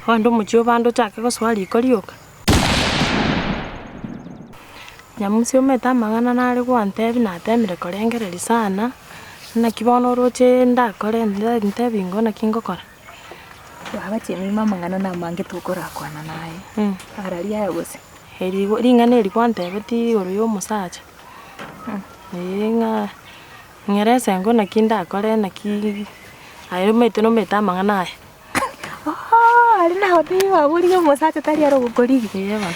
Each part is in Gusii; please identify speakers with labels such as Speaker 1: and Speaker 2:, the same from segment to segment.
Speaker 1: Ogende omochie obande ochake gosoa riko rioka. Nyamusi omanyete amang'ana nare gwantebia natemire korengereria sana, naki bono oroche ndakore ntebi ingo naki ngokora.
Speaker 2: Baba chemima amang'ana namange tokorakwana naye, araria aya gose?
Speaker 1: Eri ring'ana eri gwantebetie igoro ya omosacha, eh ng'a ng'erese ingo naki ndakore naki aye omanyete nomanyete amang'ana aya.
Speaker 2: Ooh aria nagotebia baba origie omosacha tari ere ogokorigia.
Speaker 1: Eeh bono.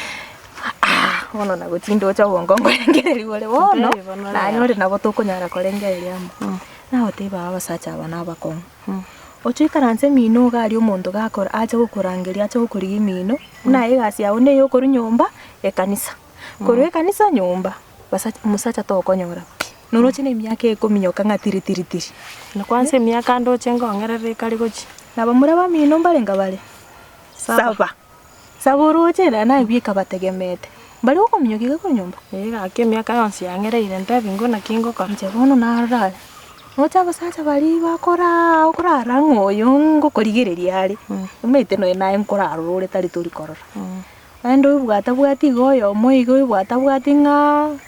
Speaker 2: Aah bono nagochi ndoche obongo nkorengereria bore bono,
Speaker 1: Ntebi bono
Speaker 2: naye
Speaker 1: rero.
Speaker 2: ore nabo tokonyara korengereria amo. Nagotebia baba abasacha aba nabakong'u. Oche oikaranse emino iga aria omonto gakora ache gokorangeria ache gokorigia emino, buna aye egasi yago neye okorwa nyomba, ekanisa, korwa ekanisa nyomba, basacha omosacha tokonyora pi, noroche na emiaka ekominyoka ng'a tiri tiri tiri.
Speaker 1: Na kwanza emiaka ndoche nkong'erera ekare gochia.
Speaker 2: Na bamura bamino mbarenge bare?
Speaker 1: Saba.
Speaker 2: Saba. Saba oroche naye naye bweka bategemeete. Mbare gokominyokia iga korwa nyomba?
Speaker 1: Ee gaki emiaka yonsi yang'ereire ntebi ng'o naki ngokora.
Speaker 2: Inche bono narora are, noche abasacha baria bakoraa okorara ng'a oyo ngokorigereria are, omanyete nonya naye nkorarora ore tari tori korora. Naende oibwatabwati iga oyomo iga oibwatabwati ng'a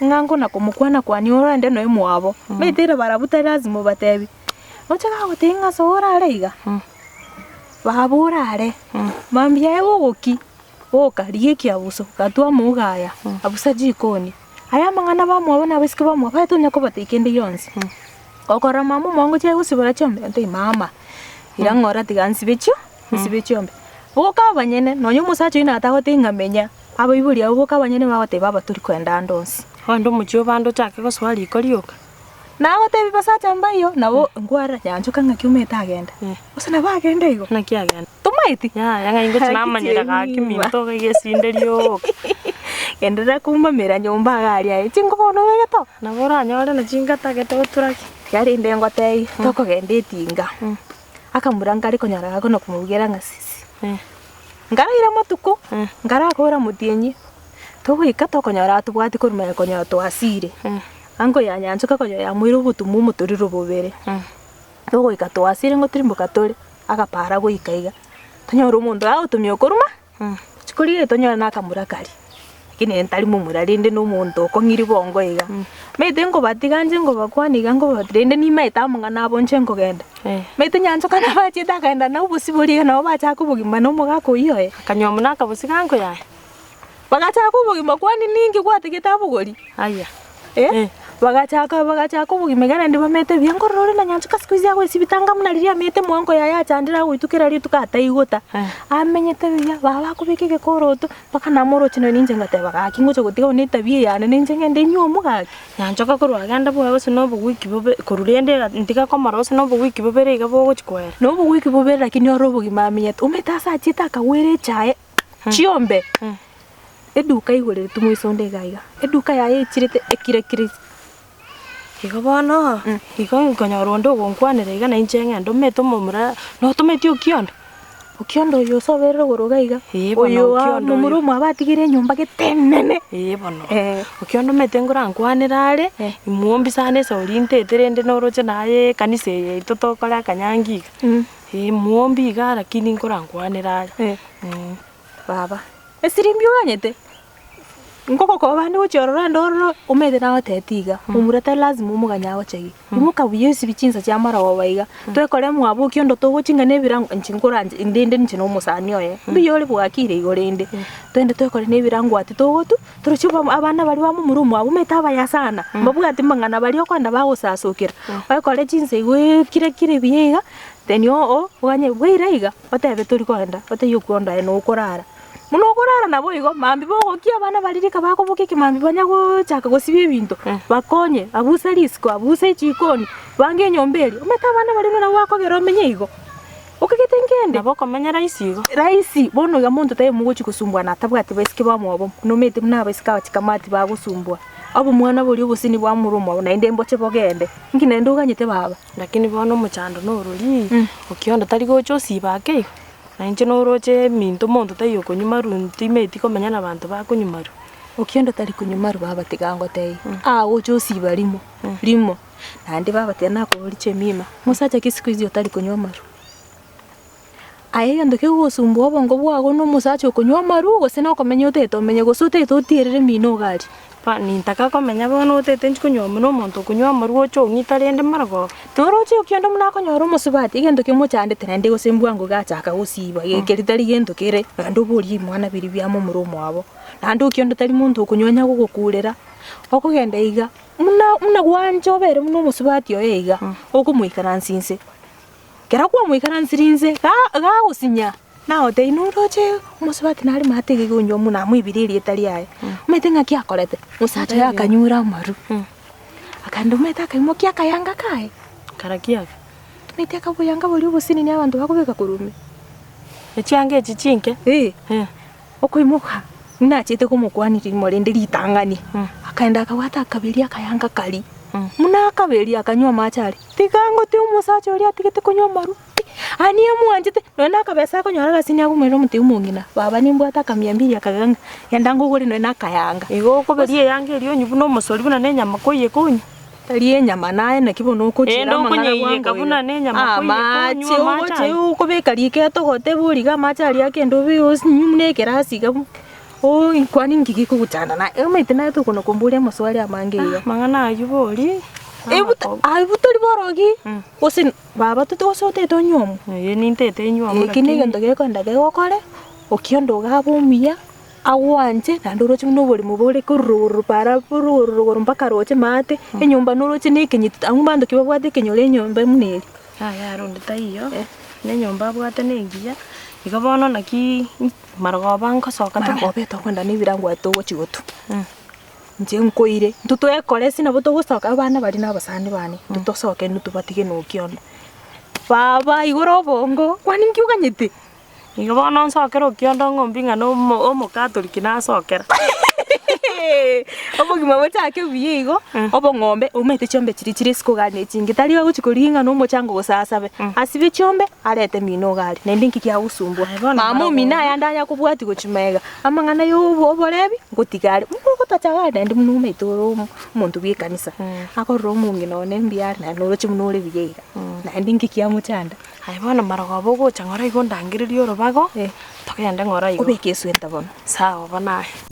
Speaker 2: ng'a nkona komokwana kwania orende nonya mwabo, omanyete ere barabwo tari lazima obatebi, noche gagotebia ng'a soa orare iga. Baba orare, mambia aye gogoki, boka, rigia ekiabuso, gatwa amauga aya, abusa jikoni. Aya amang'ana bamwabo na abaiseke bamwabo aye tonya kobatebia kende gionsi. Okorora mama omwabo ngochia aye gosibora chiombe, ontebie mama, ira ng'ora tiga nsibe chio, nsibe chiombe. Boka abanyene, nonya omosacha oyio natagotebia ng'a menya, abaibori abwo boka abanyene bagoteba baba tori koenda ande onsi.
Speaker 1: Ogende omochie obande ochake gosoa riko rioka.
Speaker 2: Nagotebia basacha mbaiyo, nabo nkwarora nyanchoka ng'aki omanyete agende. Gose nabo agende igo?
Speaker 1: Naki agenda?
Speaker 2: Tomaeti?
Speaker 1: Yaya ng'ai ngochi namanyera gaki minto iga egesinde rioka.
Speaker 2: Genderera koumamera nyomba iga aria aye, chingoko bono obegete oo?
Speaker 1: Nabo oranyore nachi ngatagete goturagi.
Speaker 2: Tiga rende ngotebie, tokogenda etinga, akamura nkare konyora gakona komobugera ng'a sisi. Nkaraira amatuko, nkarakora motienyi, togoika tokonyora tobwati korwa magega konyora twasire. Ango ya nyanchoka konya yamoira obotumo omotorero bobere. Togoika twasire ngotirimboka tore, agapara goika iga, tonyore omonto agotumia okoruma, tochia korigereria tonyore na akamura karia, lakini ere ntari momura rende na omonto okong'iria bongo iga. Omanyete nkobatiga inche nkobakwania iga nkobati rende nimaete amang'ana abo inche nkogenda. Omanyete nyanchoka nabo achiete akaenda na obosie boria iga nabo bachaka obogima na omogaka oyio oye.
Speaker 1: Akanywa buna akabosie ga ango yaye.
Speaker 2: Bagachaka obogima kwani ninki gwatigete abogori?
Speaker 1: Aya.
Speaker 2: Eh, bagachaka bagachaka obogima iga naende bamete buya nkorora ore na nyanchoka siku hizi agoesibitanga buna riria amete mwango yaye achandire agoitwa kera rituko ataigota. Amenyete buya, baba akobeka egekoroto, mpaka namoroche nonye ninche ngateba gaki ngocha gotiga buna etabia eye yane ninche ngende nywomu gaki.
Speaker 1: Nyanchoka korwa agenda bwoye gose na obowiki bobe korwa rende ntiga komorora gose na obowiki bobere iga bogochi koera.
Speaker 2: Na obowiki bobere lakini ore obogima amenyete, omanyete ase achiete akagwera echae. Chiombe, eduka igoreretwe moiso onde iga iga, eduka yaye echirete ekire kiri.
Speaker 1: Igo bono, igo nkonyora onde ogonkwanera iga na inche ng'ende omanyete omomura notometi Okiondo?
Speaker 2: Okiondo oyo osoberire igoro iga iga,
Speaker 1: Ee bono
Speaker 2: oyo aa
Speaker 1: Okiondo
Speaker 2: momura
Speaker 1: oyo.
Speaker 2: omwabo atigire enyomba gete enene.
Speaker 1: Ee bono,
Speaker 2: Eh.
Speaker 1: Okiondo omanyete nkorankwanere are, imwombie sana esauri ntete rende noroche naye ekanisa eye yaito tokore akanyangi iga. Ee mwombi iga lakini nkorankwanere are.
Speaker 2: Baba, esirimbi oganyete? Nkogokoba bande gochia ororo ande ororo omanyete nagotebeti iga, momura tari lazima omoganye agochegie. Imoka buya osibi chinsa chia marogoba iga, twekore mwabo okiondo togoching'a na ebirango inche nkoranche rende inche na omosani oye, mbuya ore bwakire igo rende, twende twekore na ebirango ati togotu, toroche abana baria ba momura omwabo omanyete abaya sana, mbabwati mang'ana baria okoenda bagosasokera, oekore chinsa igo kire kire buya iga, then oo oganye bwaire iga. Otebe tori kogenda, otaiyo okwondo aye nokorara. Buna okorara naboigo, mambia bogokia abana baria rika bakobokia ekemambia banya gochaka gosibia ebinto, bakonye, abuse risiko, abuse echikoni, bange enyomba eria. Omanyete abana baria buna nabo bakogera omenye igo, okagete nkende.
Speaker 1: Nabo okomenya rahisi igo.
Speaker 2: Rahisi, bono iga monto taiyo mogochia gosumbua atabwati baiseke bamwabo, nomanyete buna abaiseke aba chikamati bagosumbua. Obomwana boria obosini bwamura omwabo naende mboche bogende, inki naende oganyete baba?
Speaker 1: Lakini bono omochando norori, okiondo tari gocha osiba ake igo, na inche noroche eminto monto taiyo okonywa maru ntimeti komenya na abanto bakonywa maru.
Speaker 2: Okiondo tari konywa maru baba tiga ngotebie, agocha osiba rimo, rimo, naende baba tiga nakoboria chemima, mosacha ki siku hizi otari konywa amaru? Aye egento kegogosumbua obongo bwago na omosacha okonywa amarwa gose na okomenya otagete omenye gose otagete otierere emino iga aria.
Speaker 1: Ba nintaka komenya bono otagete nchi konywa buna omonto okonywa amarwa oche ong'ita rende marogoba.
Speaker 2: Toroche okionde buna akonyora omosubati egento kemochandete naende gose mbwango gachaka gosiba keria tari gento kere naende oborie mwana biria bia momura omwabo. Naende okionde tari monto okonywa onya gogokurera, okogenda iga buna buna gwancha obere buna omosubati oye iga, okomoikaransia inse. Kera kwamoikaransire inse, ga- gagosinya, nagotebia noroche omosubati nare maate iga iga onywa buna amoibire erieta riaye, omanyete ng'aki akorete? Omosacha oye akanyura amarwa, akaenda omanyete akaimokia akayanga kaye,
Speaker 1: Karaki aka?
Speaker 2: Omanyete akaboyanga boria obosinini abanto bakobeka korwa ime.
Speaker 1: Echianga echi chinke?
Speaker 2: Eh. Okoimoka, nachete komokwania rimo rende ritang'ani, akaenda akabwata akaberia akayanga karia, buna akaberia akanywa amache aria, tiga ngote omosacha oria atigete konywa amarwa pi, anie mwanchete, nonya na akabesa akonyora agasini akomoirera omotebi omong'ina, baba nimbwate akamia mbiri akagega ng'a genda ngogore nonya na akayanga.
Speaker 1: Igo okoberia eyanga eria onywe buna omosori buna na enyama koiyeka onywe.
Speaker 2: Tari enyama naye naki bono okochiera
Speaker 1: Ende
Speaker 2: amang'ana
Speaker 1: okonyeiyeka
Speaker 2: bwango iga.
Speaker 1: buna nenyama koiyeka
Speaker 2: Amache
Speaker 1: onywe amache
Speaker 2: ogoche
Speaker 1: aye.
Speaker 2: okobeka riko etogote bori iga amache aria akende obe osinywe buna ekerasi iga oi kwani nki gekogochanda naye omanyete naye tokona komboria amaswali amange iga.
Speaker 1: Amang'ana ayio bori
Speaker 2: Ebuta abwo tori borogi gose baba tote gose otagete onywe omo.
Speaker 1: Ee nintete nywe omo
Speaker 2: Eki
Speaker 1: lakini.
Speaker 2: negento gekoenda gegokore okionde iga abe omuya. Agwanche, naende oroche buna oborimo bore korwa rogoro para rogoro rogoro mpaka roche maate, enyomba noroche na ekenyiti abwo mbanto ki babwate ekenyoro enyomba buna eria.
Speaker 1: Yaya ere onde taiyo, na enyomba abwate na engiya, igo bono naki marogoba nkosoka tore.
Speaker 2: Marogoba etokoenda na ebirango aye togochi gotwa, inche nkoire, intwe twekore ase nabo togosoka abana baria na abasani bane, intwe tosoke intwe tobatige na okiondo. Baba igoro obongo, kwani nki oganyete?
Speaker 1: Igo bono nsokere okiondo ng'ombi ng'a na omo omokatoliki nasokera.
Speaker 2: Obogima bochake buya igo, obong'ombe, omanyete chiombe chiria chire isiko iga ne chinge, tari agochi korigia ng'a na omochango gose asabe, asibe chiombe, arete mino iga aria, naende nki kiagosumbua.
Speaker 1: Aye bono
Speaker 2: Mama omino
Speaker 1: barabwo.
Speaker 2: aya ande anya kobwatia gochia magega, amang'ana ya obo oborebi, ngotiga are, buna ogotacha iga aria naende buna omanyete ore omo omonto bwa ekanisa, akorora omong'ina one mbuya are naende oroche buna ore buya iga, naende nki kiamochanda.
Speaker 1: Aye bono marogoba ogocha ng'ora igo ondangererie orobago, togende ng'ora igo.
Speaker 2: Obeke eswenta bono.
Speaker 1: Sawa bono aye.